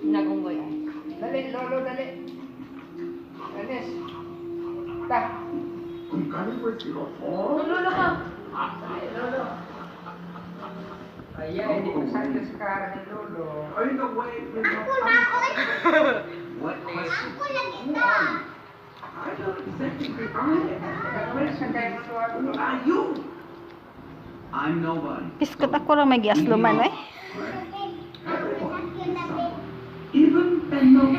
Nagunggoy ay. Dali, lolo, dali. Anis. Ta. Lolo ka. Dali, lolo. Ayan, hindi ko saan sa kara ni lolo. Ako na ako. What question? Ako lagi ta. I don't exactly. I Sa kay mo Who are you? I'm nobody. Biskot ako lang may giasluman eh. Right? Everyone is someone. Even Benno.